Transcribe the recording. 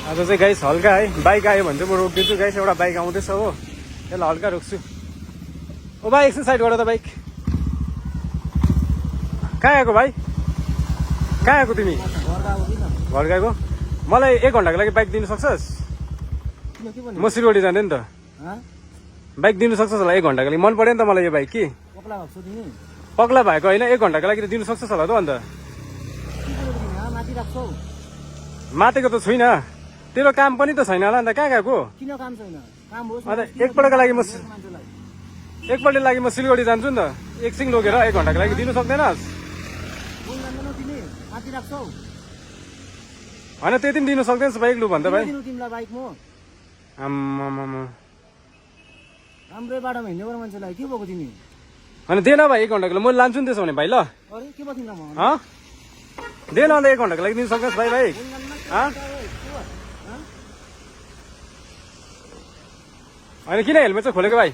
आज चाहिँ गाइस हल्का है बाइक आयो भने चाहिँ म रोकिदिन्छु गाइस एउटा बाइक आउँदैछ हो त्यसलाई हल्का रोक्छु ओ भाइ एकछिन साइड गर त बाइक कहाँ आएको भाइ कहाँ आएको तिमी घर गएको मलाई 1 घन्टाको लागि बाइक दिनु सक्छस् म सिलगढी जाँदै नि त बाइक दिनु सक्छस् होला 1 घन्टाको लागि मन पर्यो नि त मलाई यो बाइक कि पक्ला भएको होइन 1 घन्टाको लागि त दिनु सक्छस् होला त अन्त मातेको त छुइनँ तेरो काम पनि त छैन होला अन्त कहाँ गएको अन्त एकपल्टको लागि म सिलगढी जान्छु नि त एकछिन लगेर 1 घन्टाको लागि दिनु सक्दैनस् होइन त्यति पनि दिनु सक्दैनस् बाइक लु भन्दा भाइ राम्रै बाटोमा हिँड्ने मान्छेलाई के भएको तिमी होइन दे न भाइ 1 घन्टाको लागि म लान्छु नि त्यसो भने भाइ ल दे न अन्त 1 घन्टाको लागि दिनु सक्छस् भाइ भाइ होइन किन हेलमेट चाहिँ खोलेको भाइ